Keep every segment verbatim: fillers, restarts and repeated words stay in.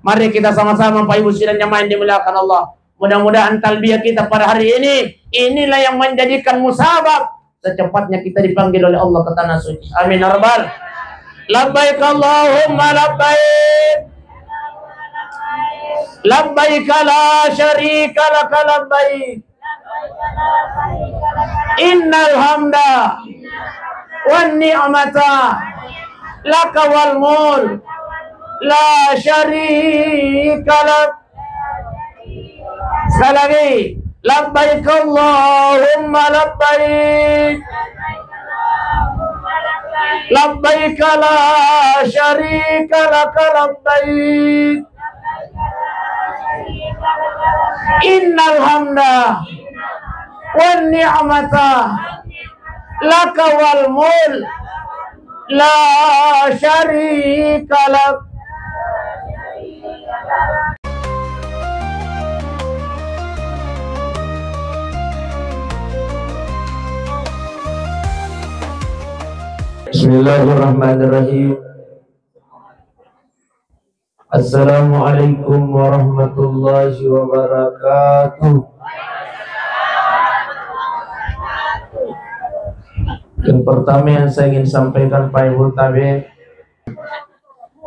Mari kita sama-sama, Pak Ibu sidang jamaah yang dimuliakan Allah. Mudah-mudahan talbiyah kita pada hari ini, inilah yang menjadikan musabab secepatnya kita dipanggil oleh Allah ke tanah suci. Amin ya rabbal. Labbaik Allahumma labbaik. Labbaik la syarika laka labbaik. Innal hamda wan ni'mata laka wal mulk la syarika lak. Sekali lagi, labbaik Allahumma labbaik. Labbaik la syarika laka labbaik. Innal hamda wan ni'mata laka wal mulk la syarika lak. Bismillahirrahmanirrahim. Assalamualaikum warahmatullahi wabarakatuh. Yang pertama yang saya ingin sampaikan, Pak Ibu tabe,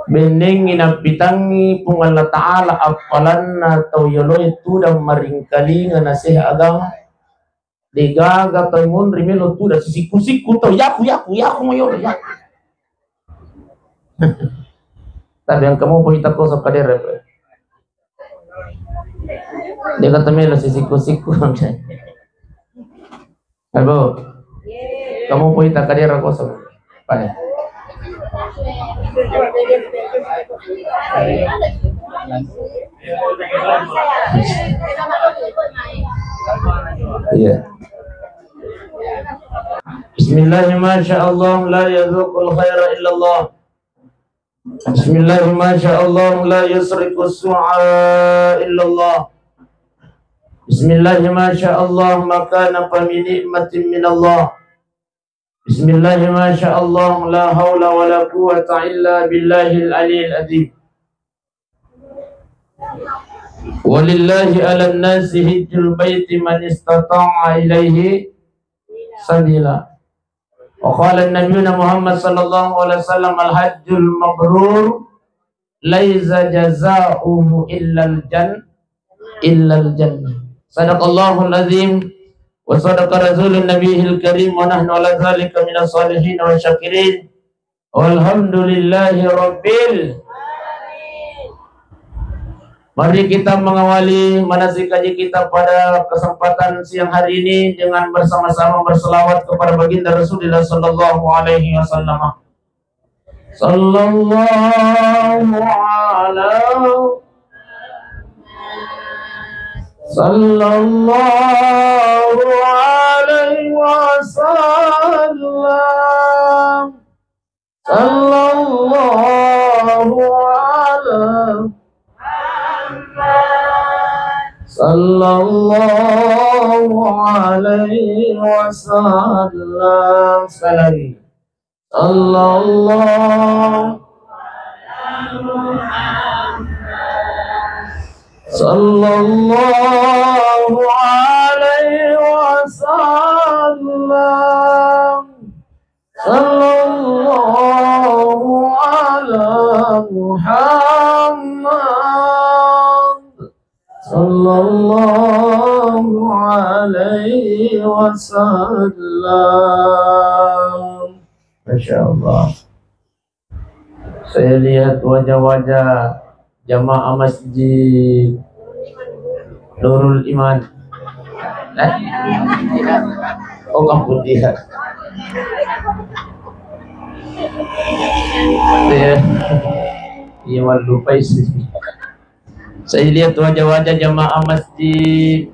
bennengngi nappitangngi Puang Allah Ta'ala appalanna tau yoloe tudang maringkalinga naseha agama. Degaga tau monri melo tudang sisikku-sikku tau, yaku, yaku, yaku mayolo, yaku. Tapi engka mopo ita kosa kadere. Dega tau melo sisikku-sikku. Halo. Kamu poita kadera kosa. Pae. Iya. Bismillah, masya Allah, la yarzuqul khaira illallah. Bismillah, masya Allah, la yasriqus su'a illallah. Bismillah, masya Allah, ma kana fa bi ni'matin minallah. Bismillah, masya Allah, la haula wala quwwata illa billahil aliyil azim. Walillahi 'alan nasi hijjul baiti man istata'a ilaihi sabila. Wa qala nabiyuna Muhammad sallallahu alaihi wasallam, al hajjul mabrur laisa jaza'uhu illal jan-, illal jannah. Sadaqallahul azim wa sadaqa rasulun nabiyil karim wa nahnu ala zalika minas salihin wa syakirin. Walhamdulillahi rabbil. Mari kita mengawali manasik haji kita pada kesempatan siang hari ini dengan bersama-sama berselawat kepada baginda Rasulullah sallallahu alaihi wasallam. Sallallahu ala, sallallahu alaihi wasallam. Sallallahu ala Muhammad. Sallallahu alaihi wasallam. Sekali lagi. Sallallahu, sallallahu alaihi wasallam. Sallallahu ala Muhammad. Sallallahu alaihi wasallam. Masya Allah. Saya lihat wajah-wajah jamaah Masjid Nurul Iman. Eh? Oh, kampung dia. Iya. Iya, lupa isi. Saya lihat wajah-wajah jamaah Masjid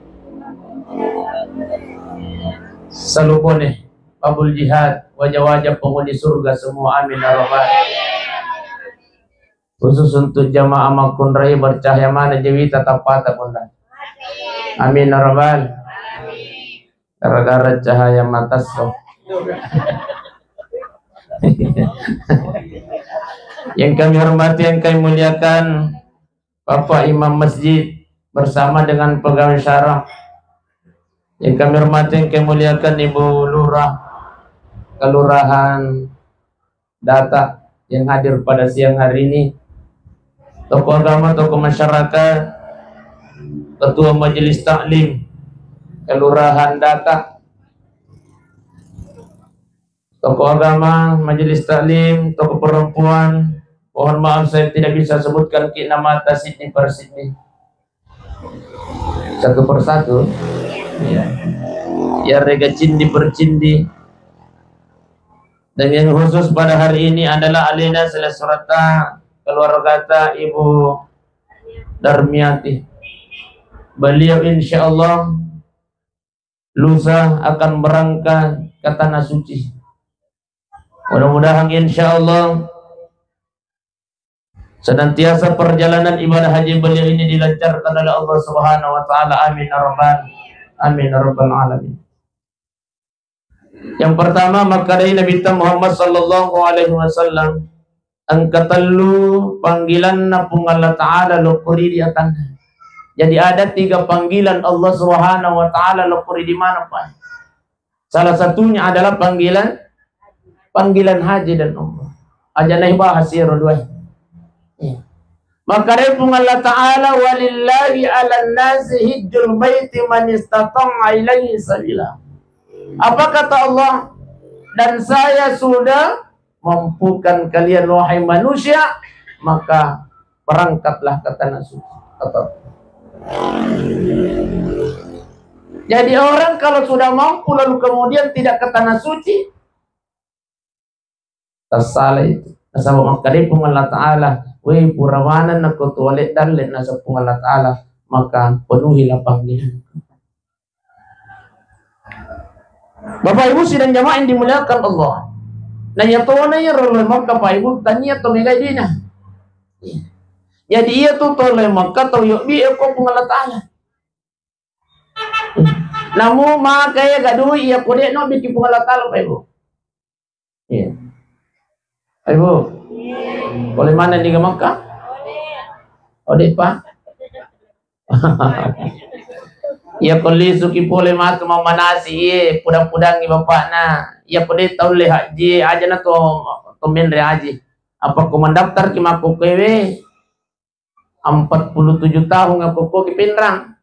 Salukone, Babul Jihad, wajah-wajah penghuni surga semua. Amin ya rabbal. Khusus untuk jamaah Makkunrai, bercahaya mana jawita tappata, Bunda. Amin ya rabbal. Gara-gara cahaya matasso. Yang kami hormati, yang kami muliakan, Bapak Imam Masjid bersama dengan pegawai syara yang kami hormati, yang kami muliakan, Ibu Lurah Kelurahan Data yang hadir pada siang hari ini, tokoh agama, tokoh masyarakat, Ketua Majelis Taklim Kelurahan Data, tokoh agama, Majelis Taklim, tokoh perempuan. Mohon maaf, saya tidak bisa sebutkan ki nama ta siddi per siddi, satu per satu. Ya. Ya, rega cindi per cindi. Dan yang khusus pada hari ini adalah alena selesurata, keluargata Ibu Darmiati. Beliau insya Allah lusa akan berangkat ke Tanah Suci. Mudah-mudahan insya Allah senantiasa perjalanan ibadah haji beliau ini dilancarkan oleh Allah Subhanahu wa Ta'ala. Amin ya Rabbal, amin ya Rabbal Alamin. Yang pertama, makkedai Nabitta Muhammad sallallahu alaihi wasallam, engka tellu panggilanna Puang Allah Ta'ala lokko ri di atanna. Jadi ada tiga panggilan Allah Subhanahu wa Ta'ala lokko ri di mana, Pak? Salah satunya adalah panggilan, panggilan haji dan umrah. Aja naik bahas ya, dua. Iya. Maka dari Puang Allah Ta'ala, "Walillahi 'alan nasi hijjul baiti man istata'a ilaihi sabila." Apa kata Allah? "Dan saya sudah mampukan kalian, wahai manusia, maka berangkatlah ke tanah suci." Kata Allah. Jadi orang kalau sudah mampu lalu kemudian tidak ke tanah suci, tassala itu. Nasaba makkedai Puang Allah Ta'ala, "Wei, pura maneng nako tuale dalle," nasaba Puang Allah Ta'ala, "maka penuhilah panggilanku." Bapak Ibu sidang jamaah yang dimuliakan Allah. Nah, iya tona iya ro lao Makkah, Pak Ibu, tania to megai dina. Jadi iya tu to lao Makkah tau yobbi e ko Puang Allah Ta'ala. Namu maka iya gadui iya ko de no biki Puang Allah Ta'ala, Pak Ibu. Iya. Pak Ibu. Boleh mana di Makkah? Oh, de, Pak. Iya ko lisuki pole matu mammanasi, iye, pudang-pudangi bapakna. Iya ko de taulle haji, aja na to, to menre haji. Apa ko mendaftar ki makkokkoe we? Empat puluh tujuh tahun aku ko ki Pinrang.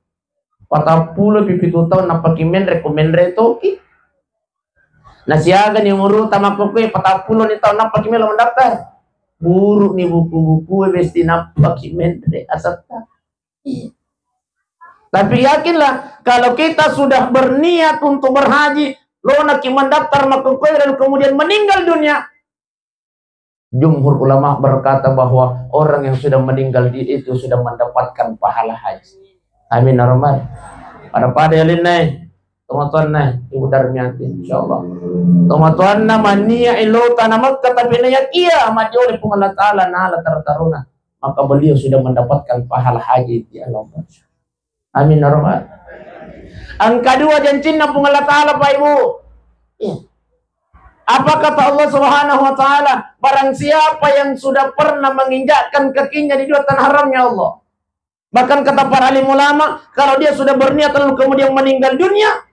Patappulo pi pitu tahun nappa ki menre, ko menre toki. Nasiaga ni umuru ta makkokkoe, patappulo ni tahun nappa ki melo mendaftar. Buru ni buku-buku e besti nappa ki menre asetta. Iya. Tapi yakinlah, kalau kita sudah berniat untuk berhaji, lona ki mendaftar makkokkoe dan kemudian meninggal dunia, jumhur ulama berkata bahwa orang yang sudah meninggal di-, itu sudah mendapatkan pahala haji. Amin ya Rabbal. Pada-pada ya, Lin, eh. Tomatoanna, Ibu Darmiati, insyaallah. Tomatoanna mania elo tanah Makkah tapi nayakia mati oleh Puang Allah Ta'ala nala tartaruna. Maka beliau sudah mendapatkan pahala haji di Allah. Amin ya Rabbal. Engka dua jancinna Puang Allah Ta'ala, Pak Ibu. Iya. Apa kata Allah Subhanahu wa Ta'ala? Barang siapa yang sudah pernah menginjakkan kakinya di dua tanah haramnya Allah. Bahkan kata para alim ulama, kalau dia sudah berniat lalu kemudian meninggal dunia,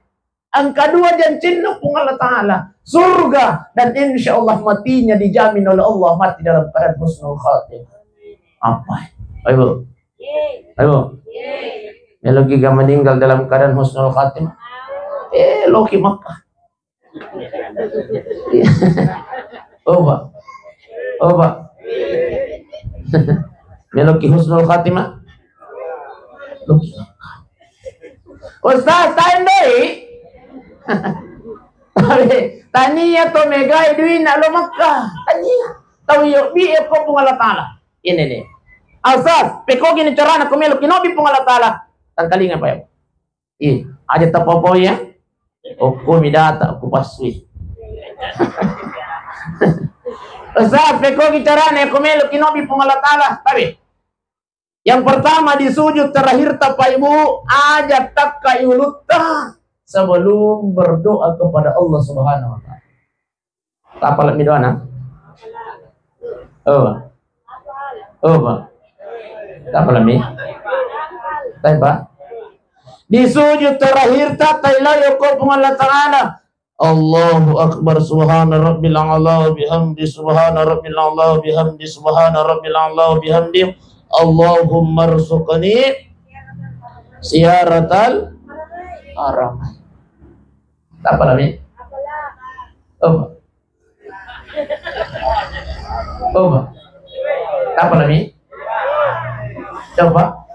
engka dua jancinna Puang Allah Ta'ala, surga, dan insya Allah matinya dijamin oleh Allah mati dalam keadaan husnul khatimah. Apa? Ayo. Ayo. Meloki ga meninggal dalam keadaan husnul khatimah? Eh, loki Makkah. Oh, Pak. Oh, Pak. Meloki husnul khatimah? Loki Makkah. Ustaz, tandai. Tania to megai duina lo Makkah. Tania. Tau yobbi e ko Puang Allah Ta'ala. Ini nih. Asas, pekogini carana ko melo ki nobbi Puang Allah Ta'ala. Tangkalinga, Pak, ya. Ih, aja tapapau ya. Okko mi data, okko pasui. Asas, pekogi carana ko melo ki nobbi Puang Allah Ta'ala. Tapi yang pertama di sujud terakhir ta, Pak, Ibu, aja takka ulutta sebelum berdoa kepada Allah Subhanahu wa Ta'ala. Tapalak mi doana? Oh. Oh, Pak. Apa lami? Taipa. Di sujud terakhir ta tailau yoko Puang Allah Ta'ala. Allahu Akbar, subhana rabbil a'la wa bihamdi, subhana rabbil a'la wa bihamdi, subhana rabbil a'la wa bihamdi. Allahumma rzuqni ziyaratal haram. Apa lami? Oh. Oh. Apa lami? Coba.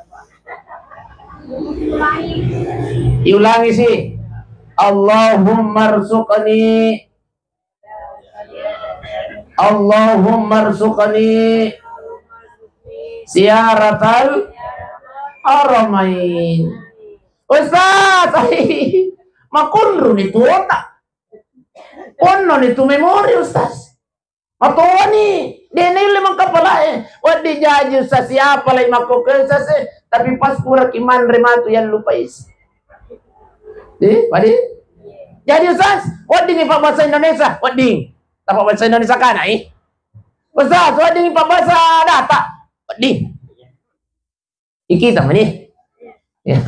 Diulangi sih. Allahumma rzuqni. Allahumma rzuqni ziyaratal haramain. Ustaz, makunru ni tuota. Ponno ni tu memori, Ustaz. Matoani, de' naille mangkapalae. Wedding jaji, Ustaz, siapa lai makkokkoe, Ustaz, eh? Tapi pas puraki manre matu yallupai. Eh, padi? Jadi, Ustaz, wedding pabbahasa Indonesia, wedding. Tapabbahasa Indonesia kana, eh? Ustaz, wedding pabbahasa data, wedding. Iki tamani. Ya.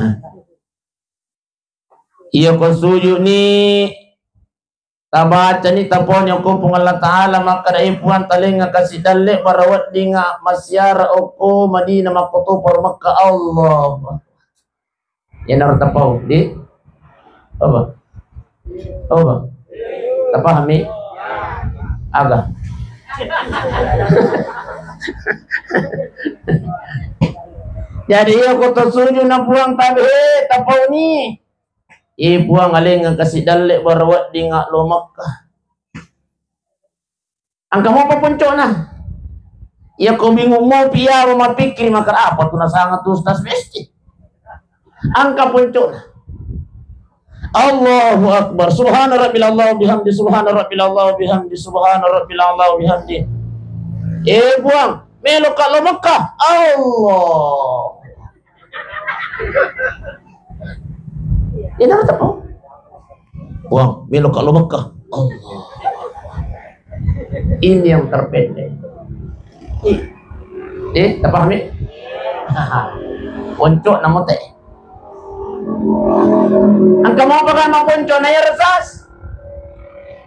Iya ko sujud ni, tabacani, tapaoni okko Puang Allah Ta'ala, makkeda, "E Puang, talengnga kasi dalle bara weddinga massiara okko Madinah, makkotoparo Mekka." Allah. Iyanaro tapau, di? Apa? Apa? Tapahami? Aga. Jadi, iya ko tasujud na Puang tabe, tapaoni. Iye Puang, alengnga kasi dalle bara weddinga lo Mekka. Engka mopa poncona. Iya ko bingung mopi iya mappikkiri makkeda apa tu nasanga tu Ustaz Besti. Engka poncona. Allahu Akbar. Subhana rabbil Allah bihamdi, subhana rabbil Allah bihamdi, subhana rabbil Allah bihamdi. Eh Puang, melo ka lo Mekka. Allah. Ini apa tepung? Wah, melo ka lo Mekka. Allah. Ini yang terpendek. Ih. Eh, tapahami? Poncok namo te. Engka mau pakai mau poncok na ya resas.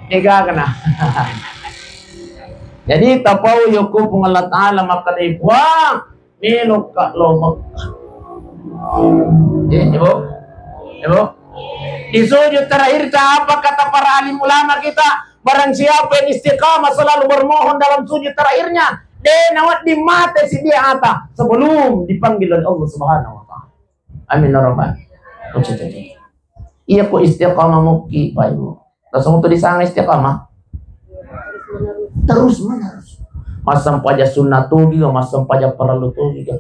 Ega kena. Jadi tapau yoko Puang Allah Ta'ala makkeda, Puang, melo ka lo Mekka. Eh, Ibu? Ibu? Di sujud terakhir ta apa kata para alim ulama kita? Barang siapa yang istiqamah selalu bermohon dalam sujud terakhirnya, de' nawedding mate si dia ata sebelum dipanggil oleh Allah Subhanahu wa Ta'ala. Amin ya rabbal. Oke, oke, oke. Iya ko istiqamah mukki, Pak Ibu. Langsung tu disanga istiqamah. Terus menerus. Massempajang sunnah togi ga, massempajang parallu togi ga.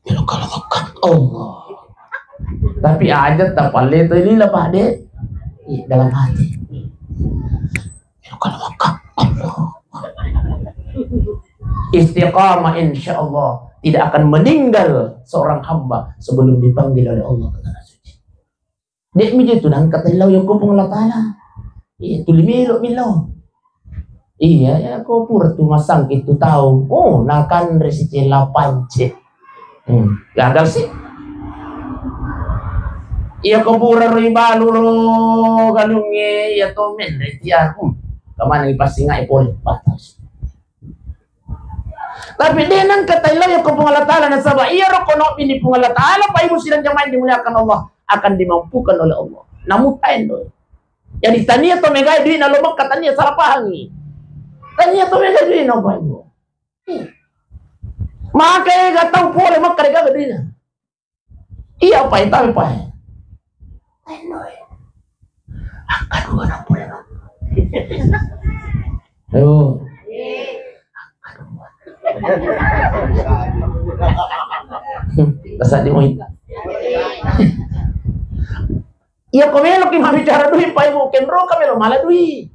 Melo ka lo Mekka. Allah. Tapi aja tapalle to lila, Pak, de. Ih, dalam hati. Melo ka lo Mekka. Allah. Istiqamah, insya Allah tidak akan meninggal seorang hamba sebelum dipanggil oleh Allah ke tanah suci. De' mi je tu nangka tellau yoko Puang Allah Ta'ala. Iya, tuli melo mi lao. Iya, ya ko pura tu masangki tu tau. Oh, nakanre si cella pance. Hmm, gagal sih. Iya ko pura roi balu ro galungnge, iya to menre tia. Hmm, kemana ni pasti ngai pole. Batal sih. Tapi de' nangka tellau yoko Puang Allah Ta'ala nasaba iya ro kono bini Puang Allah Ta'ala, Pak Ibu sidang jamaah yang dimuliakan Allah, akan dimampukan oleh Allah. Namu taendo. Jadi tania to megai duit na lo Mekka, tania salah pahangi. Tania to megai duit na, Pak Ibu. Maka ga tau pole Mekka de' gaga duit na. Iya, Pak, tapi, Pak. Aduh, anak boleh, no. Ayo. Rasa di muin. Iya, ko melo ki mabbicara duit, Pak Ibu, kenro ka melo mala duit.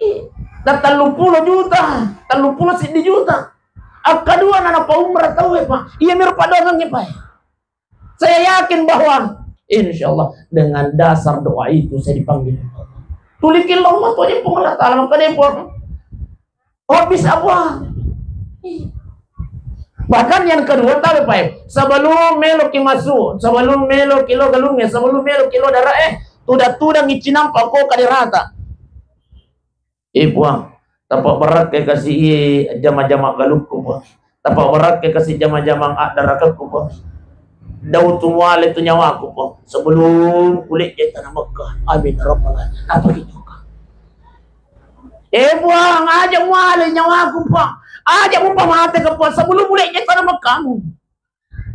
Ih, na telluppulo juta, telluppulo siddi juta. Akkadua na napaumrah tau e, Pak. Iya mero padangang e, Pak. Saya yakin bahwa insya Allah dengan dasar doa itu saya dipanggil. Tuli killau matu aja Puang Allah Ta'ala, maka dia Puang. Oh, bisa apa? Ih. Bahkan yang kedua, tabe pae, sebelum melo ki masuk, sebelum melo ki lo galungnge, sebelum melo ki lo darah, eh, tudang-tudang icinampa ko kadirata. Eh, Puang, tapabarakke kasi iye jama-jama galukku, Puang. Tapabarakke kasi jama-jama addarakakku, Puang. Dau tu muale tu nyawaku, Puang. Sebelum kulit je tanah Mekah. Amin, ya Rabbal Alamin. Apa itu, Kak? Eh, Puang, aja muale nyawaku, Puang. Aja mupa mate ke, Puang. Sebelum kulit je tanah Mekah.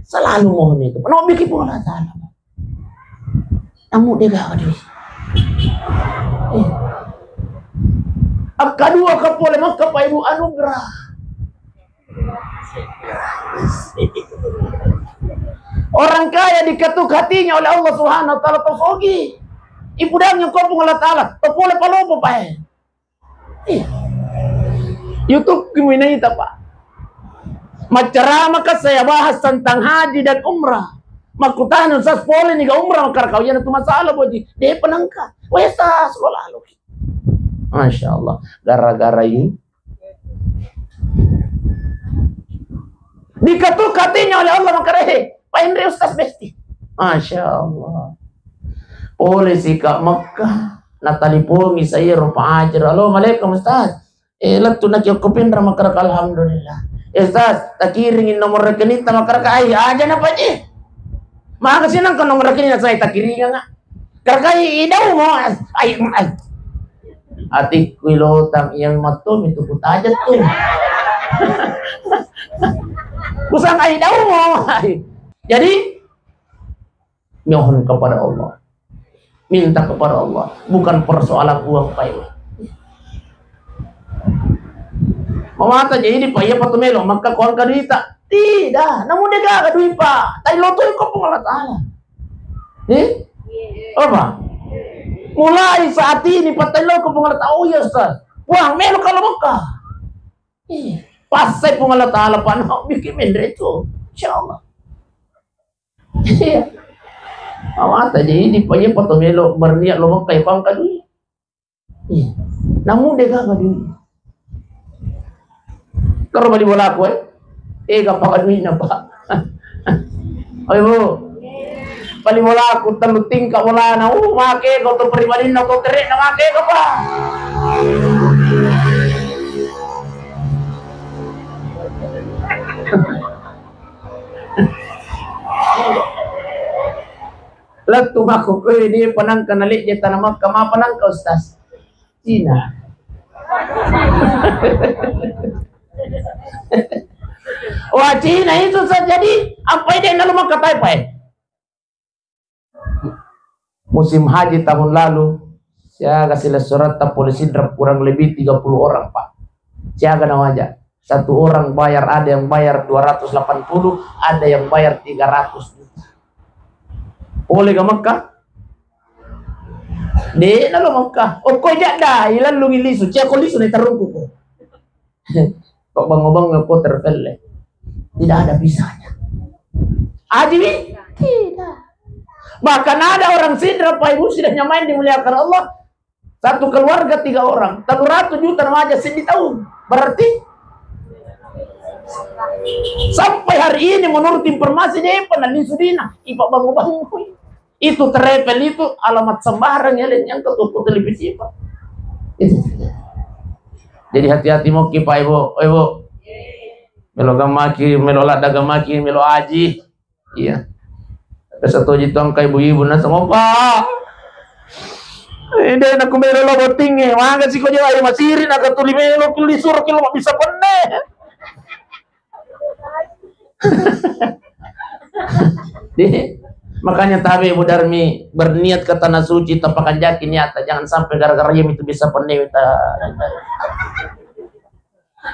Selalu mohon itu. Penuh bikin Puang Allah Ta'ala. Namu de gaga dui. Eh. Akkadua ka pole Mekka, Pak Ibu, anugerah. Orang kaya diketuk hatinya oleh Allah Subhanahu wa Ta'ala, tosogi. Ipudangi ko Puang Allah Ta'ala, to pole palopo pae. Iya. YouTube ki muinaita, Pak. Maccarama ka saya bahas tentang haji dan umrah. Makkutana, "Ustaz, pole ni ga umrah?" Makkara kau, "Iyana tu masalah, Boji." De penengka. Wesa sekolah lo. Masya Allah. Gara-gara ini diketuk hatinya oleh Allah, makkara, "He, painre Ustaz Besti." Masya Allah. Pole si ka Mekah, natalipongi saya rupa ajar. "Halo, Assalamualaikum, Ustaz." "Eh, lettu na kiokko pinra?" Makkara, "Alhamdulillah." "Eh, Ustaz, takiringi nomor rekeningta?" Makkara, "Ai, aja na, Pak Ji." Maka sinang ko nomor rekening saya takiringi, nggak? Karakai idau mo, ai, ai. Atikku ilotang, yang matto itu kutajat tu. Kusang ai dau mo. Jadi, mohon kepada Allah. Minta kepada Allah. Bukan persoalan uang, Pak Ibu. Mamata jadi, Pak, iya patu melo, maka kuangka duita. Tidak, namun dia gaga duit, Pak. Tai lotoi ko Puang Allah Ta'ala. Eh? Apa? Mulai saat ini, Pak, tai lo ko Puang Allah Ta'ala. Oh iya, Ustaz. Puang, melo kalau Mekah. Iya. Pas saya Puang Allah Ta'ala, Pak, nak bikin mendre itu. Insya Allah. Iya. Mamata jadi, Pak, iya patu melo, berniat lo Mekah, ya, kuangka duit. Iya. Namu de gaga di. Karo bali bolaku, eh. Eh, gampang duitna, Pak. Oi, Bu. Bali bolaku tellu tingkat bolana. Uh, make ko tu pribadinna ko kerekna make ko, Pak. Lettu makko, eh, dia penangka nalek je tanah Makkah, ma penangka, Ustaz? Cina. Wah, Cina itu saja di, apa ide nalu Makkah tai, Pak? Musim haji tahun lalu, siaga silessuretta pole Sidrap kurang lebih tiga puluh orang, Pak. Siaga nawaja. Satu orang bayar, ada yang bayar dua ratus delapan puluh, ada yang bayar tiga ratus juta. Pole ke Mekah? De' nalo Mekah. Okko jadda, ilallungi lisu. Cia ko lisu ne tarungku ko. Kok bango-bango ko terpelle. Tidak ada bisanya. Haji wi? Tidak. Bahkan ada orang Sidrap, Pak Ibu, sidang yang main dimuliakan Allah. Satu keluarga tiga orang, tellu ratu juta nawaja seddi taung. Berarti sampai hari ini menurut informasi de' pernah lisu dina, ipa bangu-bangu. Itu travel itu alamat sembarang ya, yang ke toko televisi, Pak. Itu. Jadi hati-hati moki, Pak, Ibu. Oh, Ibu. Melo gamaki, melo ladda gamaki, melo haji. Iya. Biasa toji tu engka ibu-ibu na sama, Pak. Eh, de' na ku melo lo botting e. Maga si ko jawa masiri na katuli melo kuli suro kilo bisa penne. Di, makanya tabe Bu Darmi berniat ke tanah suci, tapakanjaki niatta, jangan sampai gara-gara iya itu bisa penne kita.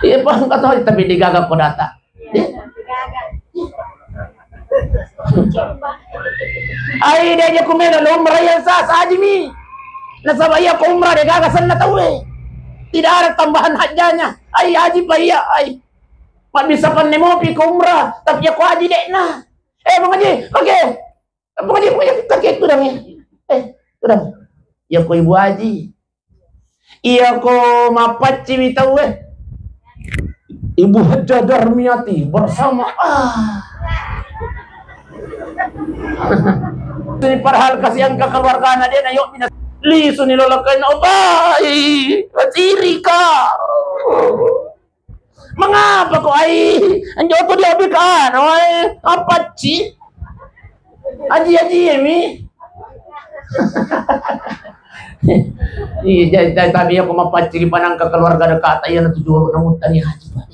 Iya, Pak, engka to, tapi digaga ko data. Ai, de' je ku melo lo umrah, iya sa, saji mi. Nasaba iya ko umrah de' gaga senna tau e. Tidak ada tambahan hajjanya. Ai, haji pa iya, ai. Mabbissa penne mopi ko umrah, tapi iya ko haji de' na. Eh, Bang Haji, oke. Apa dia punya kakek tudang ya? Eh, tudang. Iya ko ibu haji. Iya ko mappacci mi tau e. Ibu Hajjah Darmiati bersama, ah. Ini padahal kasih angka keluargana de' na yuk mina lisu ni lolo kain obai. Ciri kau. Mengapa kok ai? Anjo tu dia bika anu ai, apacci? Aji-aji mi. Iya, jadi, jadi tapi aku mapacciri panangka keluarga dekat, iya na tujuh orang namu tani haji, Pak.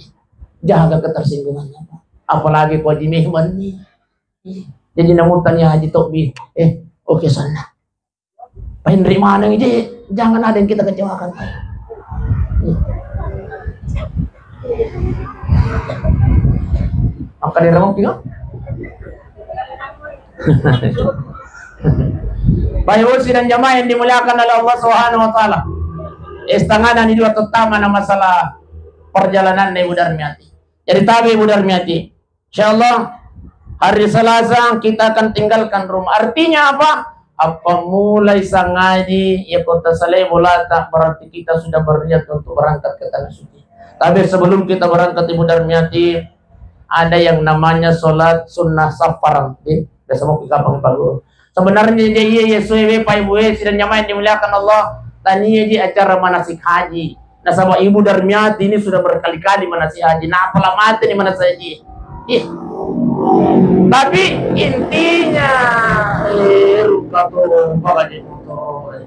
Jaga ketersinggungannya, Pak. Apalagi kau Haji Mehman nih. Jadi namu tani haji, Tokbi. Eh, oke sana. Painri maneng ji, jangan ada yang kita kecewakan. Maka dia rongki, no? Baik, Usi dan jamaah yang dimuliakan oleh Allah Subhanahu wa Ta'ala. Istangana ni dua terutama na masalah perjalanan Ibu Darmiati. Jadi tabe Ibu Darmiati. Insyaallah, hari Selasa kita akan tinggalkan rumah. Artinya apa? Apa mulai sangaji, ya kota Salai Bolata, berarti kita sudah berniat untuk berangkat ke Tanah Suci. Tapi sebelum kita berangkat, Ibu Darmiati, ada yang namanya sholat sunnah safar. Di, biasa mau kita panggil Pak Guru. Sebenarnya je, iya, iya, suwe we, Pak Ibu, eh, sidang jamaah yang dimuliakan Allah. Tania je acara manasik haji. Nasaba Ibu Darmiati ini sudah berkali-kali manasik haji. Nah, apalah mati nih manasik haji? Ih. Tapi intinya, eh, rupa tuh, apa aja motor.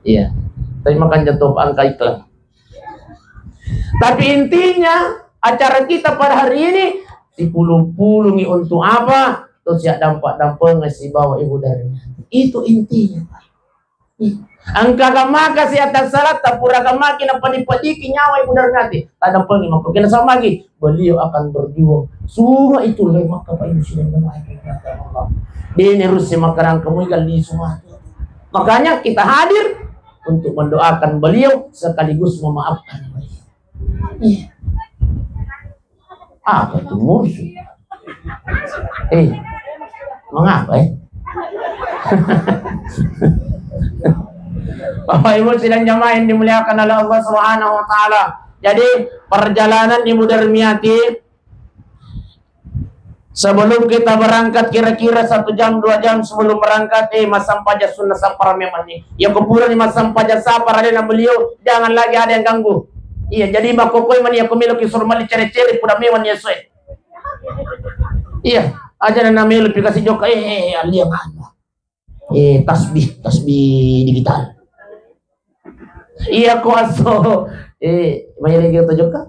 Iya. Tapi makan jatuh angka iklan. Tapi intinya, acara kita pada hari ini dipulung-pulungi untuk apa? Terus ya dampak-dampaknya si bawa Ibu Darmiati. Itu intinya, Pak. Ih. Engka ga maka si atas salat, tapura ga maki na padi-padiki nyawa Ibu Darmiati. Tadampengi mako kena sama lagi. Beliau akan berjuang. Semua itu lewat Bapak Ibu sidang jamaah yang dimuliakan Allah. Dene russe makarang kamu ikan lisu mati. Makanya kita hadir untuk mendoakan beliau sekaligus memaafkan beliau. Iya. Apa tuh musuh? Eh, mengapa, eh? Bapak Ibu sidang jamaah yang dimuliakan oleh Allah Subhanahu wa Ta'ala. Jadi, perjalanan Ibu Darmiati, sebelum kita berangkat, kira-kira satu jam, dua jam sebelum berangkat, eh, massampaja sunnah safar memang nih. Ya, kupura nih massampaja safar, ada yang beliau, jangan lagi ada yang ganggu. Iya, jadi makkokoi mani, aku melo ki suruh mali cere-cere, pura memang ya, soe. Iya, aja na melo pi kasi jokka, eh, eh, eh, alia mana. Eh, tasbih, tasbih digital. Iya, kuaso. Eh, mayale gitu juga.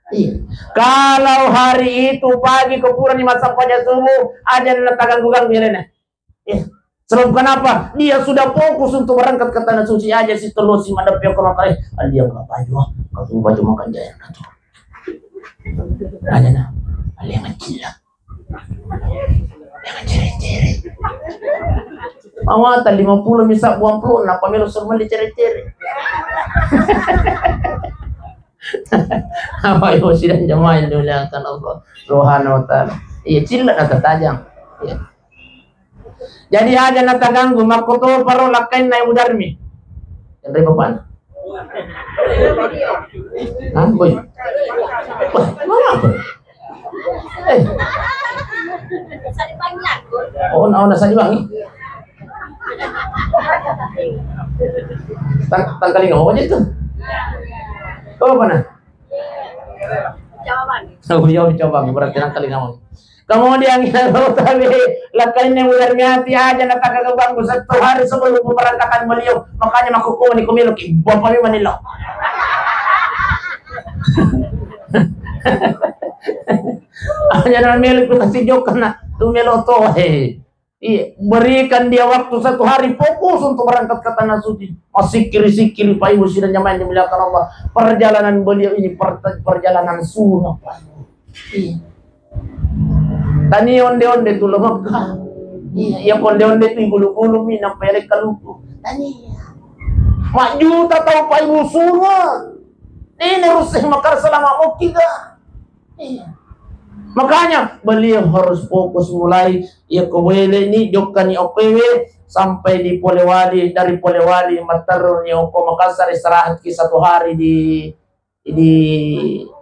Iya. Kalau hari itu pagi ke pura ni massampaja subuh, aja na taganggu-ganggu ya, Lena. Iya. Sebab kenapa? Dia sudah fokus untuk berangkat ke Tanah Suci aja si telusi madep ya kalau kayak, "Alia nggak baju, ah, kalau baju makan jaya tuh." Aja na, alia ngecil lah. Jangan cere-cere. Mawata lima puluh misal buang puluh, napa melo suruh meli cere-cere? Apa yang sidang jamaah yang dimuliakan Allah Subhanahu wa Ta'ala? Iya, cilla na tatajang. Iya. Jadi aja na taganggu, makkoto paro lakkainna Ibu Darmi. Yang dari bapakna. Hah, boy? Wah, mana apa? Eh. Oh, na, oh, na saja bang. Tang, tangkaling apa aja tuh? Kau apa nah? Jawaban. Oh, iya, coba berarti tangkaling apa? Kemudian kita tahu tadi, lakkainna Ibu Darmiati aja na tagagabang satu hari sebelum pemberangkatan beliau. Makanya makkukkuni ku melo ki, bapak memang nilo. Aja na melo ku kasi jokka na, tu melo to, he. Iya, berikan dia waktu satu hari fokus untuk berangkat ke Tanah Suci. Masikiri-sikiri, Pak Ibu sidang jamaah yang dimuliakan Allah. Perjalanan beliau ini per-, perjalanan sunnah, Pak Ibu. Iya. Tania onde-onde tu lo Mekah. Iya, iya, onde-onde tu bulu-bulu mi nampai lek kaluku. Tania. Majjuta tau Pak Ibu sunnah. Ini harus makar selama mau kita. Iya. Makanya beliau harus fokus mulai, iya ko wele ni, jokka ni okkoewe, sampai di Polewali, dari Polewali matteru ni okko Makassar, istirahat ki satu hari di, di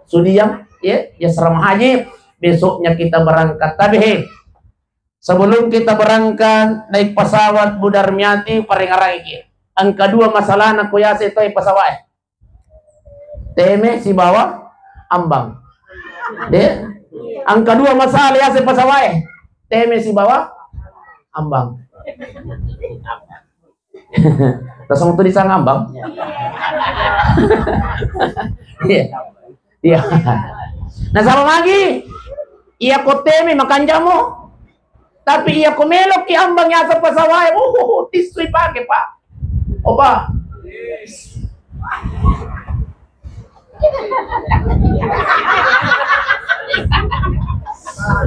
Sudiang, ya, di asrama haji. Besoknya kita berangkat. Tapi he, sebelum kita berangkat naik pesawat, Bu Darmiati, parengarangi ki. Engka dua masalahna ko yase toi pesawat e. Teme sibawa ambang. De? Engka dua masalah yase pesawat e. Teme sibawa ambang. Tasong tu disanga ambang? Iya. Iya. Nasaba magi, iya ko teme makanjamo. Tapi iya ko meloki ambang yase pesawat e, uh, tisu ipake, Pak. Opa.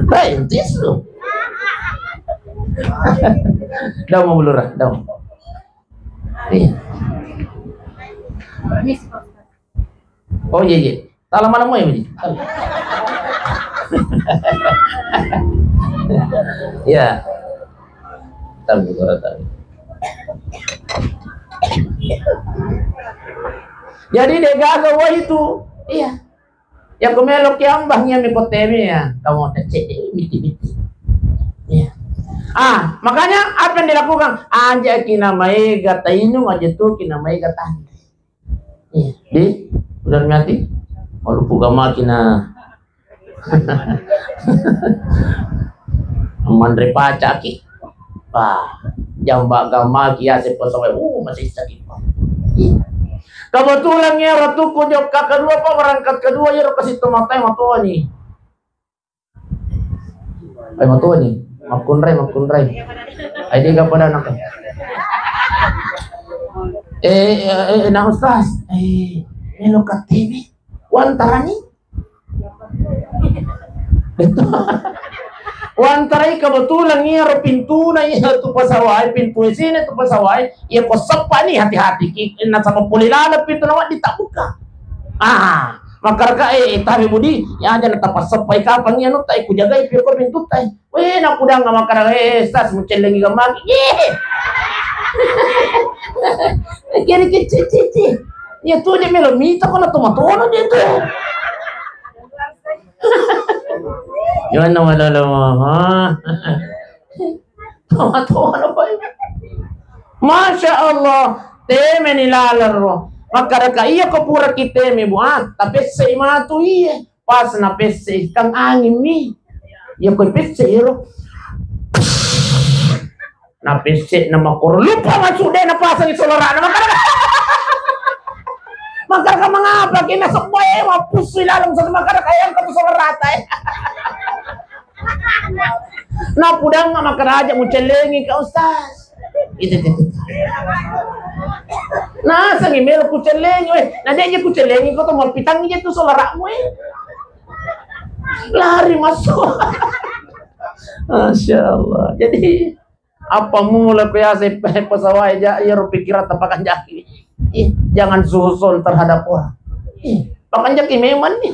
Hei, tisu. Dau mau belura, dau. Iya. Oh iya, iya. Tala mana mau ya, Budi? Iya. Tahu, tahu. Jadi de gaga wah itu. Iya. Ya ko meloki ambang iya mi ko teme ya. Kamu tecek miti-miti. Iya. Ah, makanya apa yang dilakukan? Aja ki na maega tainung, aja tu ki na maega tanre. Iya, di, udah mati. Walau puga maki na. Manre pacaki. Wah, jamba gamaki yase pesawat. Uh, masih sakit. Iya. Kebetulan ya, ratuku jokka kedua, Pak, berangkat kedua, ya, kasih tomatai matoni. Eh, matoni. Makkunrai, makkunrai. Ai, dia pada anak. Eh, eh, eh, nah, Ustaz. Eh, melo K T P. Wantarani? Wantarai kebetulan iyaro pintuna, iya tu pasawai, pintu sini tu pasawai, iya ko seppani, hati-hati ki, nasaba pole laleng pintu na wedding tabbuka. Ah, makkadaka, eh, eh, tabe Budi, ya aja na tapasseppai kapang iya nu tai, kujagai pi ko pintu tai. Weh, napudang makkada, eh, Stas, mucellengi gamaki. Ye. Kiri kecil cici. Ya tu dia melo mita ko na tomatono dia tu. Gimana malolo mo? Ha? Tomatono boy. Masya Allah, teme ni laleng ro. Makkadaka iya ko pura ki teme, Bu, ah, tapessei matu iye. Pas napessei, kang angin mi. Iya ko pessei ro. Napesse na makkoro, lupa masuk de, napasangi solarana. Makkada, makkada mangapa ki nasebbae mappusui laleng satu, makkada kayang katu solarata e. Napudang makkada aja mucellengi ka Ustaz. Itu, itu, itu. Nasengi melo kucellengi, weh. Na de je kucellengi ko to, mappitangi je tu solara'mu, eh. Lari masuk. Masya Allah. Jadi, apa mula ko yase pe-, pesawat ja, iya ro pikiran tapakan jaki. Ih, jangan suhuzon terhadap orang. Ih, pakan jaki memang ni.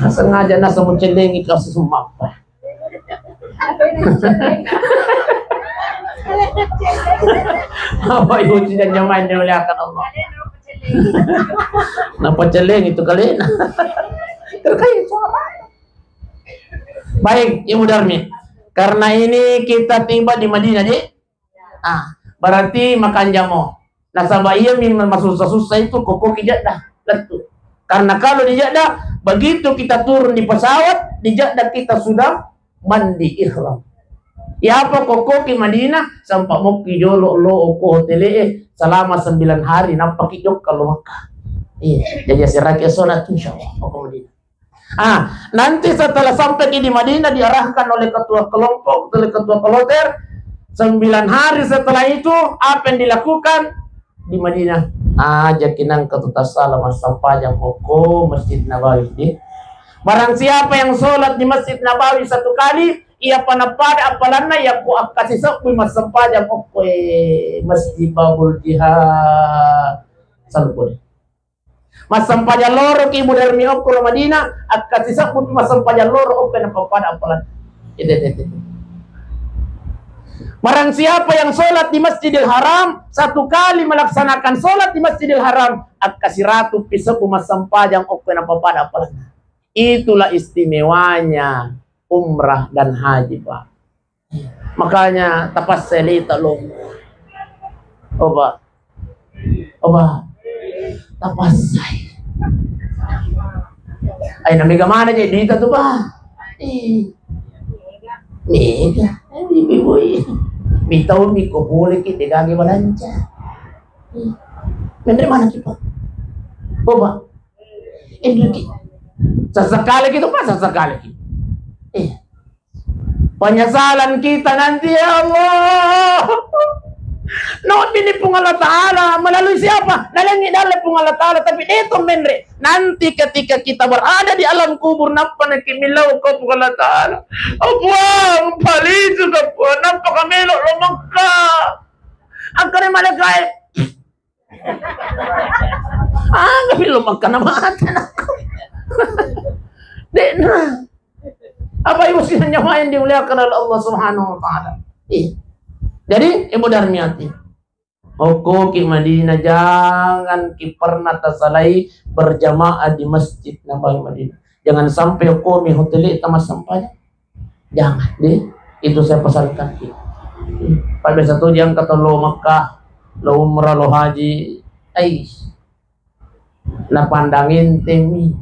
Sengaja nasa mucellengi kasus mapa. Apa ibu tidak nyaman dimuliakan Allah? Napa celeng itu kali? Terkait suara. Baik, Ibu Darmi. Karena ini kita tiba di Madinah, Dik. Ah, berarti makanjamo. Nasaba iya mi masussa-sussa itu kokoki Jeddah, lettu. Karena kalau di Jeddah, begitu kita turun di pesawat, di Jeddah kita sudah mandi ihram. Yapa kokoki Madinah, sampa mokki jolo lo ko hotel e selama sembilan hari, nappaki jokka lo Makkah. Iya, jadi asiraki esona tu insyaallah ko Madinah. Ah, nanti setelah sampai di Madinah, diarahkan oleh ketua kelompok, oleh ketua kloter, sembilan hari setelah itu, apa yang dilakukan di Madinah? Ah, jakinang ketutas salam massempajang okko Masjid Nabawi di. Barang siapa yang sholat di Masjid Nabawi satu kali, iya pada-pada apalanna, iya ku akkasi sebbu massempajang okko, eh, Masjid Babul Jihad. Salu boleh. Massempajang loro ki Ibu Darmi okko lo Madinah, akkasisebbu pi massempajang loro okko napappada appalang. Ede, ede, ede. Barang siapa yang sholat di Masjidil Haram, satu kali melaksanakan sholat di Masjidil Haram, akkasiratu pi sebbu massempajang okko napappada appalang. Itulah istimewanya umrah dan haji, Pak. Makanya tapassai leta lo. Oba. Oba. Tapassai. Ai, na mega mana je duita tu, Pak? Eh. Mega. Eh, ibu-ibu. Mitau mi ko boleh ki degage balanca. Eh. Menre mana ki, Pak? Oba. Eh, duki. Sesekali gitu, Pak, sesekali gitu. Eh. Penyesalan kita nanti, ya Allah. Nodini Puang Allah Ta'ala melalui siapa? Nalengi dalle Puang Allah Ta'ala, tapi de to menre. Nanti ketika kita berada di alam kubur, nappa naki milau ko Puang Allah Ta'ala. Apa? Palisu ka, Puang, nappa kamelo lo Makkah. Angkare malaikat. Ah, tapi lo Makkah na mate nakko. De'na. Apa ibu sidang jamaah yang dimuliakan oleh Allah Subhanahu wa Ta'ala? Iya. Jadi, Ibu Darmiati, okko ki Madinah, jangan ki pernah tasalai berjamaah di Masjid Nabawi Madinah. Jangan sampai okko mi hotel ta massempajang. Jangan, deh. Itu saya pesankan ki. Pak biasa tuh, jangan kata lo Makkah, lo umrah, lo haji. Ai. Napandang enteng mi.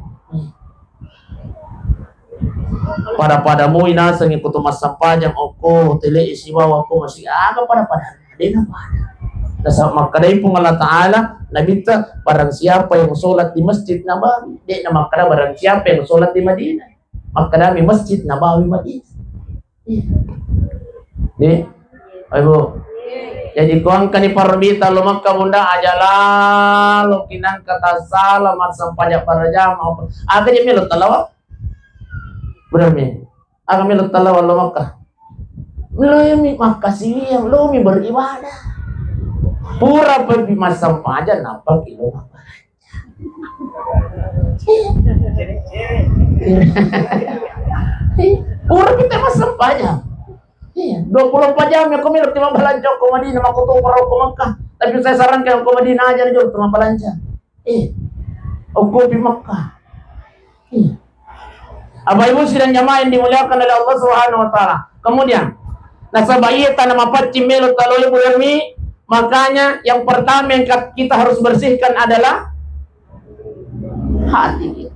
Pada-pada moi nasengi ko to massempajang okko, tele sibawa ko masih aga pada-pada. Dena pada. Nasaba makkedai Puang Allah Ta'ala, Nabitta, barang siapa yang sholat di Masjid Nabawi, de na makkeda barang siapa yang sholat di Madinah. Makkedami Masjid Nabawi Madinah. Iya. Di? Ayo, Bu. Jadi, ko engkani parubita lo Makkah, Bunda, aja lalo kinangka tasala massempajang berjamaah. Aga je melo talawa? Bener mi. Aga melo talawa lo Makkah? Lo mi Makkah siang, lo mi beribadah. Pura pa pi massempajang, nappa ki lo Makkah. Pura kita massempajang. Iya, dua puluh empat jam ya, ko melo ti mabbalanca ko Madinah, mako to pura ko Makkah. Tapi saya sarankan ko Madinah aja jolo tu mabbalanca. Eh, okko pi Makkah. Iya. Bapak Ibu sidang jamaah yang dimuliakan oleh Allah Subhanahu wa Ta'ala. Kemudian, nasaba iya tana mapaccing melo taloi bulan mi, makanya yang pertama yang kat-, kita harus bersihkan adalah hati.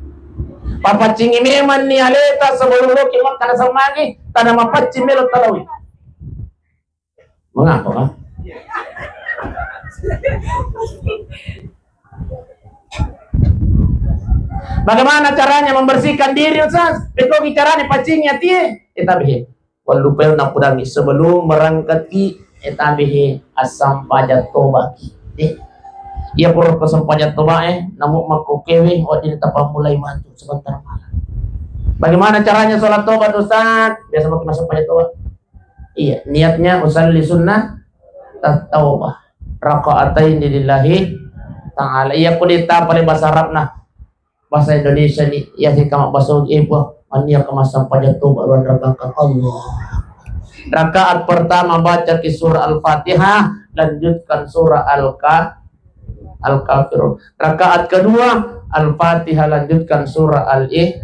Papaccingi memang ni aleta sebelum loki Makkah, nasaba magi tana mapaccing melo taloi. Mengapa, Pak? Bagaimana caranya membersihkan diri, Ustaz? Pekkogi caranya paccing ati, eh, tapi he. Wallupai nappudangi sebelum berangkat ki, eh, tapi he, assampajang toba ki. Eh. Iya pura ko sampajang toba, eh, namu makkokewe, oh, dini tapammulai matu sebentar malam. Bagaimana caranya sholat tobat, Ustaz? Biasa pakai masa sampajang toba. Iya, niatnya usalli sunnah taubah. Raka'ataini lillahi ta'ala. Iya, kudeta pada bahasa Arab nah. Bahasa Indonesia ni, iya sih kama bahasa Ogi, eh, buah. Mania kama sampajang toba ruang ragangkan Allah. Rakaat pertama baca ki surah Al-Fatihah, lanjutkan surah Al-Ka-, Al-Kafirun. Rakaat kedua, Al-Fatihah, lanjutkan surah Al-Ih.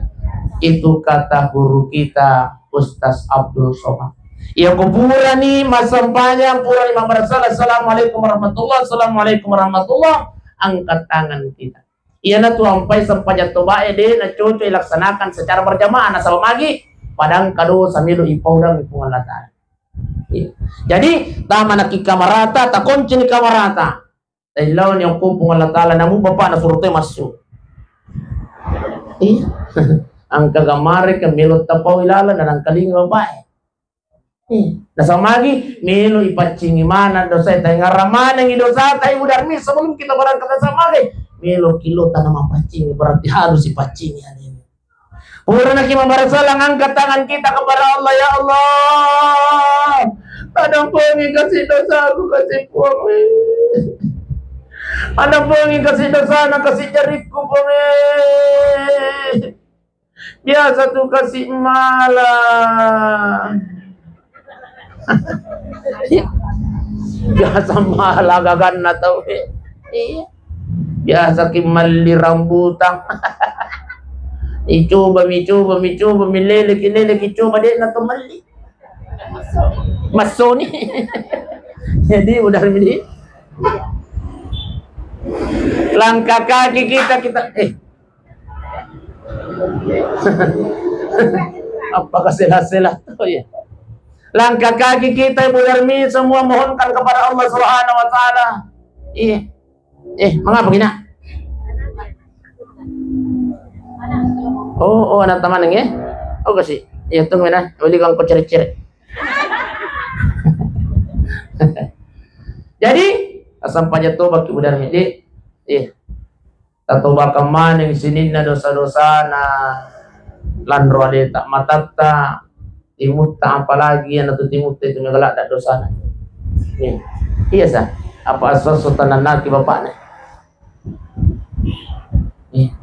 Itu kata guru kita, Ustaz Abdul Somad. Iya, ko purani massempajang, purani mabbarasala, "Assalamualaikum warahmatullah, assalamualaikum warahmatullah," angkat tangan kita. Iyanatu ampai sempajang tobae de nacoco ilaksanakan secara berjamaah, nasaba magi padang kado samilo ipaudang Puang Allah Ta'ala. Iya. Jadi, tamanaki kamarata, takoncini kamarata. Taillao ni okko Puang Allah Ta'ala, namu bapak nasuro toi massu. Iya. Angka gamare ke melo tapau ilalang dan angkalingi bapak. Iya. Nasaba magi melo ipaccingi mana dosa, taingarang manengi dosa, tai Ibu Darmi sebelum kita berangkat, nasaba magi melo kilo tanah mapaccingi, berarti harus ipaccingi ane. Pura naki mabbarasala, angkat tangan kita kepada Allah, "Ya Allah, tadampengi kasih dosaku, kasih Puang." Ada pengi kasi dosana, kasi jarikku, Pong, eh. Biasa tu kasi mala. Biasa mala gaganna tau, eh. Iya. Biasa ki melli rambutang. Icoba mi, coba mi, coba mi, lele ki, lele ki, coba de' na to melli. Massoni. Jadi, udah ini. Langkah kaki kita, kita, eh. Apa kasela-sela? Oh, iya. Langkah kaki kita, Ibu Darmi, semua mohonkan kepada Allah Subhanahu wa Ta'ala. Iya. Eh, mengapa gini? Oh, oh, anak teman ya? Oh, kasih. Ya, tunggu ya. Beli kangkung cere-cere. Jadi, asam pajak toba ki, Ibu Darmi, Dek. Iya. Tatobakan maneng sininna dosa-dosana, lanro aleta, matatta, timutta, apalagi iyana tu timutta itu mega ladda dosana. Iya. Iya sa, apa asso-asso tanannaki bapakna. Iya.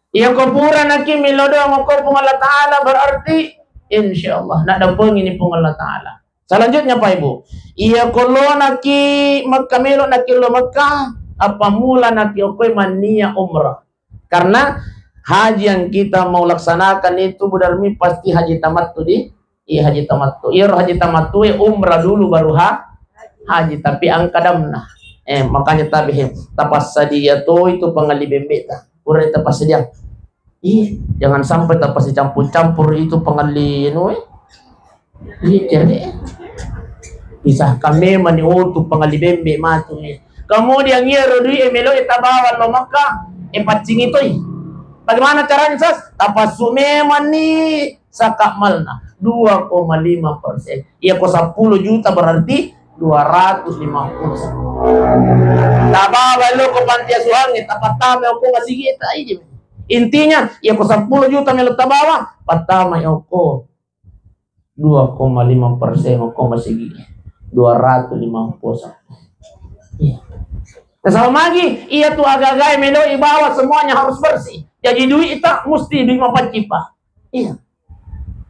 Iya, ko pura naki melo doang ko Puang Allah Ta'ala, berarti insya Allah nak dampengini Puang Allah Ta'ala. Selanjutnya, Pak Ibu, iya ko lonaki Mekka, melo naki lo Mekka, apa mula naki okkoe mannia umrah. Karena haji yang kita mau laksanakan itu, Bu Darmi, pasti haji tamattu di, iya, haji tamattu. Iya, haji tamattu, eh, umrah dulu baru ha-, haji. Tapi angka damna. Eh, makanya tabe, eh, tapassadia to itu pangalli bembe ta. Pura tapassadia. Ih, jangan sampai tapasicampur-campur itu pangalli anu, eh. Iya, jadi. Misalkan memang ni, oh, tu pangalli bembe matu, eh. Kemudian iya ro dui, eh, melo, eh, tabawa lo Mekka, eh, paccingi toi. Bagaimana caranya, Sas? Tapassu memang ni sakamalna dua koma lima persen. Iya ko sepuluh juta berarti dua ratus lima puluh. Tabawa lo ko panti asuhan, eh, tapattama ko masigi, eh, ta, iya. Intinya, iya ko sepuluh juta melo tabawa, pattama okko dua koma lima persen okko masigi. Dua ratus lima puluh. Iya. Nasaba magi, iya tu aga-aga melo ibawa semuanya harus bersih. Jadi duit ta musti duit mapaccing, Pak. Iya.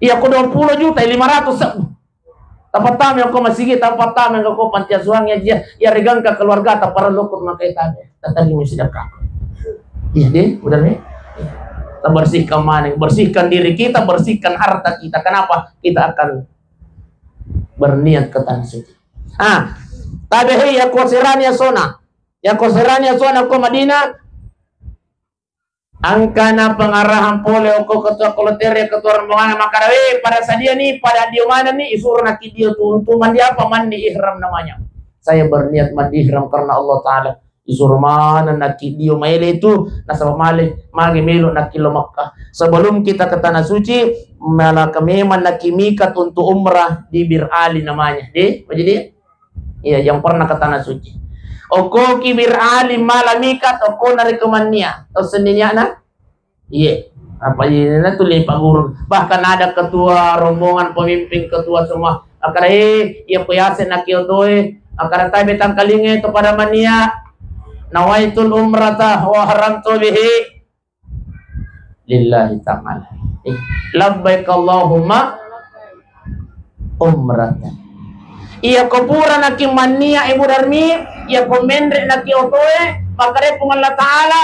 Iya ko dua puluh juta, lima ratus sebbu. Tapattama ko masigi, tapattama ko panti asuhan, iya, iya, iya, regangka keluarga, taparellu ko maka tabe. Tatarima sedekah. Iya, deh, udah nih. Kita bersihkan mana? Bersihkan diri kita, bersihkan harta kita. Kenapa? Kita akan berniat ke tanah suci. Ah, tabe, hei, ya kuasirani ya sona. Ya kuasirani ya sona ko Madinah. Angkana pengarahan pole okko ketua kloter, ketua rombongan, makkada, "We, pada sadia ni, pada dio maneng ni," isuro naki dio tu, untuk mandi apa? Mandi ihram namanya. Saya berniat mandi ihram karena Allah Ta'ala. Isuro maneng naki dio maele itu, nasaba male, mage melo naki lo Makkah. Sebelum kita ke tanah suci, malaka memang naki mikat untuk umrah di Bir Ali namanya. Deh, apa jadi? Iya, yang pernah ke tanah suci. Okko ki Bir Ali mala mikat, okko narekko mannia. Tau senninya na? Iya. Apa ini na tuli Pak Guru? Bahkan ada ketua rombongan, pemimpin, ketua semua. Akara, eh, iya ko yase naki otoe. Akara tabe tangkalinge to pada mannia. Nawaitul umrata wa haramtu bihi lillahi ta'ala. Eh, labbaik Allahumma umratan. Iya ko pura naki mannia, Ibu Darmi, iya ko menre naki otoe, makkada Puang Allah Ta'ala,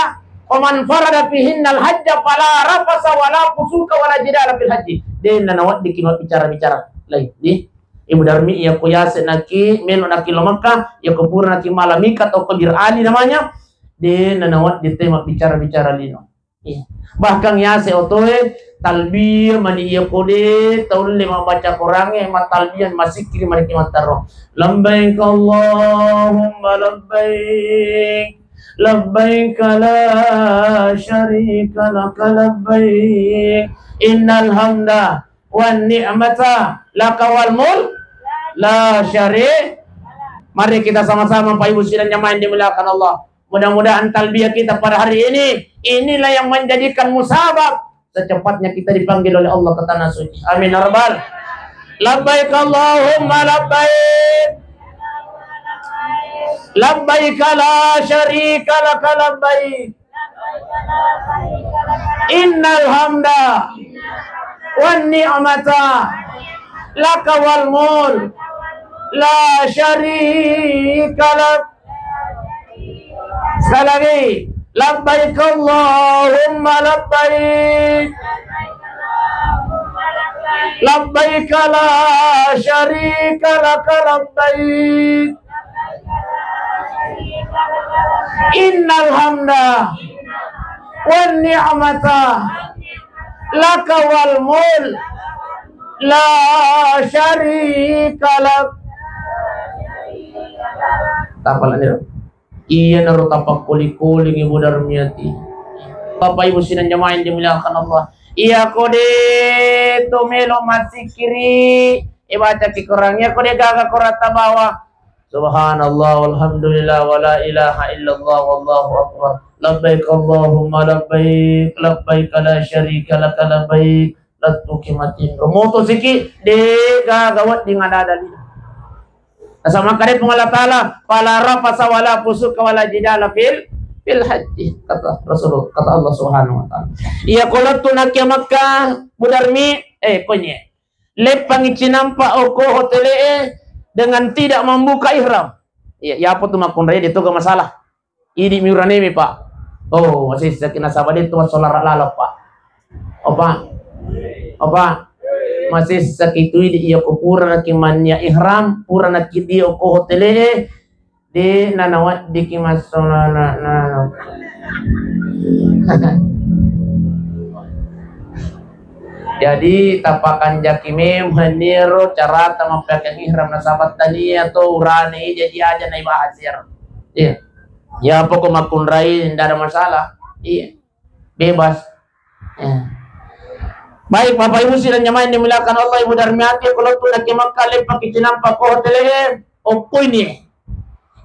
"Faman farada fihinnal hajja fala rafasa wala fusuka wala jidala fil hajji." Dena nawaddiki mabbicara-bicara lain. Di Ibu Darmi, iya ko yase naki melo naki lo Makkah, iya ko pura naki mala mikat okko Bir Ali namanya, dena nawaddi te mabbicara-bicara lino. Iya. Bahkan yase otoe talbiyah mani iya kode taulle mabaca Qurange, matalbiyah, masikkiri mani ki mattaro. Labbaik Allahumma labbaik. Labbaik la syarika laka labbaik. Innal hamda wan ni'mata laka wal mulk la syari-. Mari kita sama-sama, Pak Ibu sidang jamaah yang dimuliakan Allah. Mudah-mudahan talbiyah kita pada hari ini, inilah yang menjadikan musabab secepatnya kita dipanggil oleh Allah ke tanah suci. Amin ya rabbal. Labbaik Allahumma labbaik. Labbaik la syarika laka labbaik. Innal hamda wan ni'mata laka wal mulk la syarika lak. Sekali lagi, labbaik Allahumma labbaik. Labbaik la syarika laka labbaik. Innal hamda wan ni'mata laka wal mulk la syarika lak. Tapalani ro. Iyanaro tapakkoli-kolingi Bu Darmiati. Bapak Ibu sidang jamaah yang dimuliakan Allah. Iya ko de to melo masikiri, e bacaki Quran. Iya ko de gaga Quran tabawa. Subhanallah, walhamdulillah, wala ilaha illallah, wallahu akbar. Labbaik Allahumma labbaik, labbaik la syarika laka labbaik. Lettuki matinro. Moto siki, de gaga wedding ada dalil. Nasaba makkeda Puang Allah Taala, "Fala rafasa wala fusuka wala jidala fil, fil hajji," kata Rasulullah, kata Allah Subhanahu wa Taala. Iya ko lettu nakia Makkah, Bu Darmi, eh, konye. Leppangi cinampa oko hotele e dengan tidak membuka ihram. Iya, iya apa tu makkunrai de toga masalah. Idi miuranemi, Pak. Oh, masessaki nasaba de tu massolara laleng, Pak. Opa. Opa. Masessaki tu idi iya ko pura naki mannia ihram, pura naki dia ko hotele e. De nanawaddiki massolana na. Jadi tapakanjaki memang niro carata mappake ihram nasaba tania to urane jadi aja naibahas ero. Iya. Ya pokok makkunrai ndak ada masalah. Iya. Bebas. Ya. Baik, Bapak Ibu sidang jamaah yang dimuliakan Allah, Ibu Darmiati, kalau tu naki Makkah leppaki cinampa ko hotele, okko ini.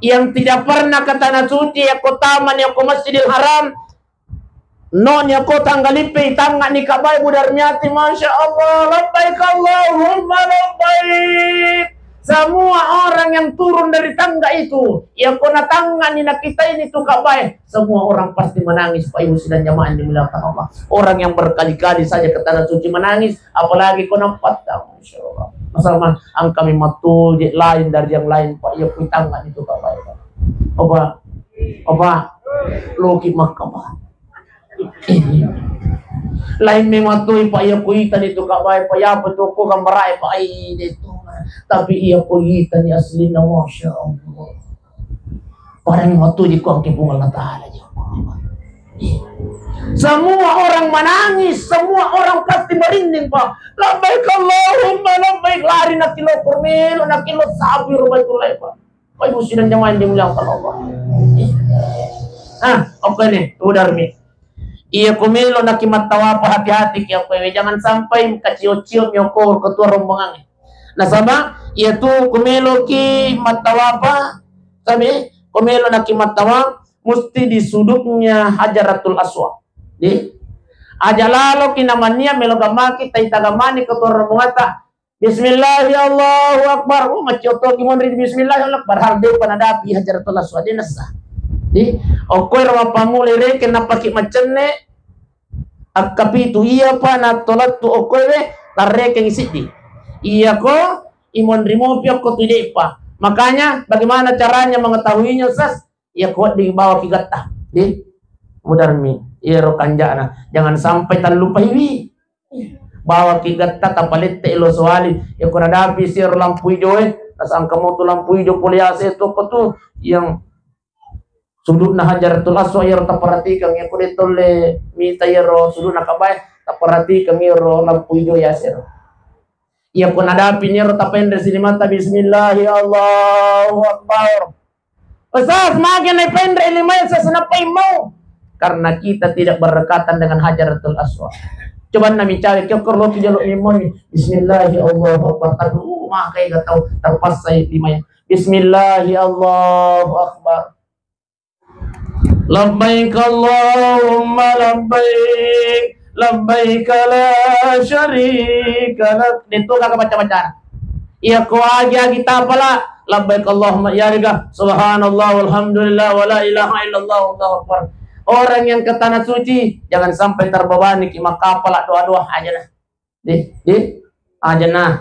Yang tidak pernah ke tanah suci, ya ko taman, ya ko Masjidil Haram, no ni ko tangga lipe, tangga ni kabai Bu Darmiati, Masya Allah, labbaik Allahumma labbaik. Semua orang yang turun dari tangga itu, yang kona tangga ni nakitai ni tu kabai, semua orang pasti menangis, Pak Ibu sidang jamaah yang dimuliakan Allah. Orang yang berkali-kali saja ke tanah suci menangis, apalagi kona empat tahun, Masya Allah. Masalah angkami matu je lain dari yang lain, Pak. Iya, kui tangga ni tu kabai, Pak. Opa, opa, loki Makkah, Pak. Lain memang tu, Pak, iya kuita ni tu kabai, Pak, iya apa tu ko gambarai, Pak, ai de tu. Tapi iya kuita ni asli na, Masya Allah. Pada memang tu jiko angke Puang Allah Taala jiko. Semua orang menangis, semua orang pasti merinding, Pak. Labbaik Allahumma labbaik, lari nakilo kormelo, nakilo sapi rubaitullahi, Pak. Bapak Ibu sidang jamaah yang dimuliakan Allah. Ah, oke nih, udah mi. Iya, kumelo naki mattawapa, hati-hati ki, oke, jangan sampai kacio-cio mioko ketua rombongan. Nasaba iya tu kumelo ki mattawapa, sabi, kumelo naki mattawa, mesti di sudutnya Hajaratul Aswad. Di aja lalo ki namania melo gamaki, tai tagamani ketua rombongata. Bismillahi Allahu Akbar. Oh, macciottoki monri di Bismillahi Allahu Akbar. Hal depa nadapi Hajaratul Aswad, de nessa. Di, okkoi ro mappamulai rekeng napaki maccenne, akkapitu iya pa nattolattu okkoi we, tarrekeng siddi. Iya ko, imonri mopi okko tu depa. Makanya, bagaimana caranya mengetahuinya, Sas? Iya ko wedding bawaki gatta. Di, mudarmi. Iya ro kanjana. Jangan sampai tallupai wi. Bawaki gatta tapalette lo soali. Iya ko nadapi si ro lampu ijo e. Nasangka mo tu lampu ijo pole ase tu apa tu yang sudutna Hajaratul Aswad iyaro taperhatikan, iya ko de tolle mita iyaro sudutna kabae, taperhatikan iyaro lampu ijo yasero. Iya ko nadapi niro tapenre silimata, bismillahi Allahu Akbar. Ustaz, mage na penre lima Ustaz, napai mau? Karena kita tidak berdekatan dengan Hajaratul Aswad. Coba nami cawe, kiokor loki jalo mimoni. Bismillahi Allahu Akbar. Aduh, makai gak tahu, terpaksa lima. Bismillahi Allahu Akbar. Labbaik Allahumma labbaik, labbaik la syarika lak. Itu kagak baca-baca. Iya ko agi-agi tapala, Labbaik Allahumma, iyarega subhanallah walhamdulillah wala ilaha illallah wallahu akbar. Orang yang ke tanah suci, jangan sampai terbebani ki makkapala doa-doa aja nah. Di, di, aja nah.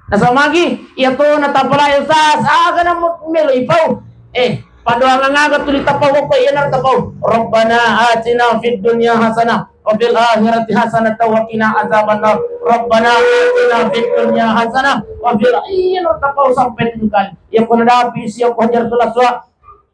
Nasaba magi, iya to na tapalai, Ustaz, aga na mo-, melo ipau. Eh, padoangan aga tuli tapau ko, iya na tapau. Rabbana atina fid dunya hasanah wa fil akhirati hasanah wa qina azabannar. Rabbana atina fid dunya hasanah wa fil, iya na tapau sampai tujuh kali. Iya ko nadapi si, iya ko Hajaratul Aswad,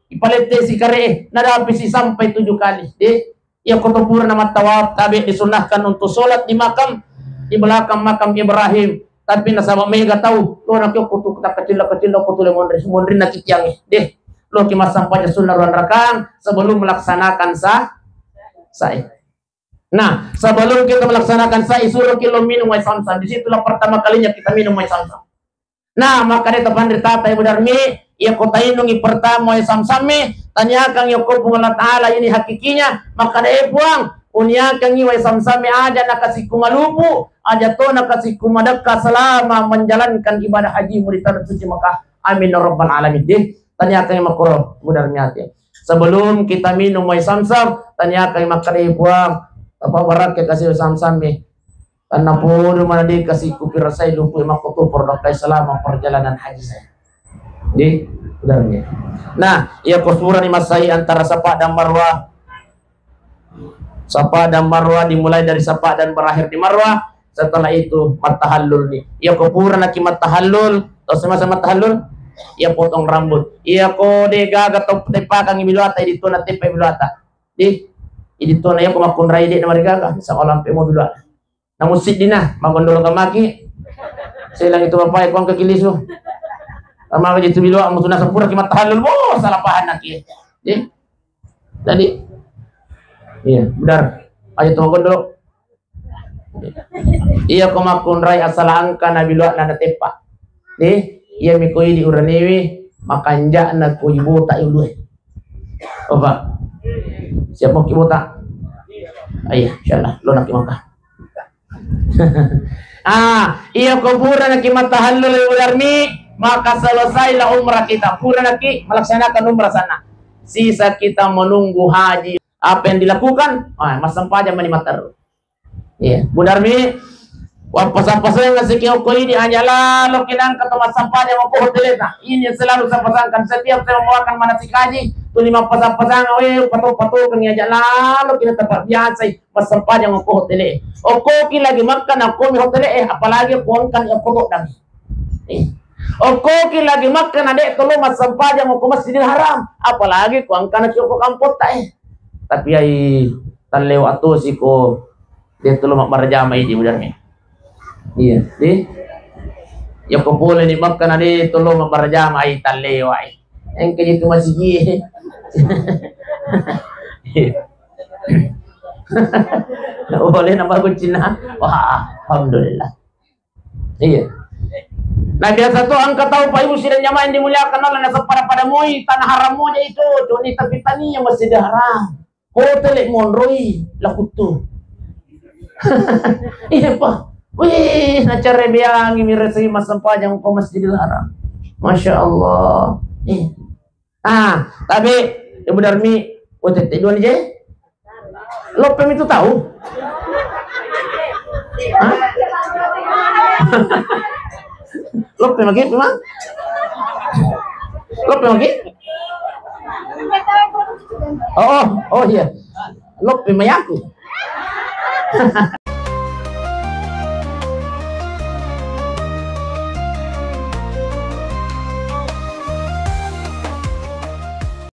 ipalette si kare, nadapi si sampai tujuh kali. Di, iya ko to pura na mattawaf, tabe disunnahkan untuk sholat di makam, di belakang makam Ibrahim. Tapi nasaba mega tau, lo na ki okko tu takacilla-kacilla okko tu le monri, monri na ki tiang e. Deh, lo ki massampajang sunnah ruang rakang sebelum melaksanakan sa-, sa'i. Nah, sebelum kita melaksanakan sa'i, suruh ki lo minum air zam-zam. Disitulah pertama kalinya kita minum air zam-zam. Nah, maka dia tapanrita ta Ibu Darmi, iya ko tainungi pertama wae samsamme, taniakangi okko Puang Allah Ta'ala ini hakikinya, maka deh Puang, uniakangi wae samsamme aja nakasikku malupu, aja to nakasikku madekka selama menjalankan ibadah hajimu di tanah suci Mekah. Amin ya rabbal alamin. Deh, taniakangi makkoro Ibu Darmi ate. Sebelum kita minum wae samsam, taniakangi makkadai Puang, apa barakke kasi wae samsamme. Tanna podo mana dikasi kupirasai lupu e makko tu pordokkai selama perjalanan haji saya. Di, udah ya. Nah, iya ko surani massai antara Safa dan Marwah. Safa dan Marwah dimulai dari Safa dan berakhir di Marwah. Setelah itu mattahallul ni. Iya ko pura naki mattahallul, tau semasa mattahallul? Iya potong rambut. Iya ko de gaga tau tepakangi biluata, idi tona tepai biluata. Di, idi tona iya ko makkunrai de na marigaga, saba lampe mo biluata. Namu siddina, magondolo ka maki. Selang itu bapak, kuang ke kilisu. Ama aja tu biloa, mutu nasapura ki mattahallul, bo, salah paham naki. Di? Jadi, iya, benar. Aja tu magondolo. Iya ko makkunrai asal angka na biloa na natepa. Di? Iya mi ko idi uraniwi, makanja na ko ibota ulue. Apa? Siap mo ki bota? Iya, insyaallah, lo naki maka. Ah, iya ko pura naki mattahallul Ibu Darmi, maka selesailah umrah kita. Pura naki melaksanakan umrah sana. Sisa kita menunggu haji. Apa yang dilakukan? Ah, massempajang mani matteru. Iya, Ibu Darmi, wappasang-pasang siki okko idi aja lalo kinangka to massempajang okko hoteleta. Ini yang selalu saya pesankan setiap saya membawakan manasik haji, tuli mappasang-pasang, we, pato-pato kan aja lalo kita tempat biasa. Massempajang okko hotele. Okko ki lagi makkana okko mi hotele, eh, apalagi ko engkani okko toddang. Eh. Okko ki lagi makkana de tolo massempajang okko Masjidil Haram, apalagi ko engkana ki okko kampotta, eh. Tapi ai tallewa atosi ko de tolo mabbarajama idi Ibu Darmi. Iya, di. Ya ko pole ni makkana de tolo mabbarajama ai tallewa, eh. Engka itu masigi. Boleh nambah kuncina? Wah, alhamdulillah. Iya. Nah, biasa tu engka tau pa ibu sidang jamaah yang dimuliakan Allah, nasaba pada-pada moi tanah haram moja itu, cuni tapi tania Masjidil Haram. Hotel monroi lakuttu. Iya, Pak. Wih, nacarebeangi mi resei massempajang ko Masjidil Haram. Masya Allah. Eh. Ah, tapi Ibu Darmi, O T T dua ni je? Loppe mi tu tau? Hah? Loppe maki, Mang? Loppe maki? Oh, oh, oh iya. Loppe mayaku.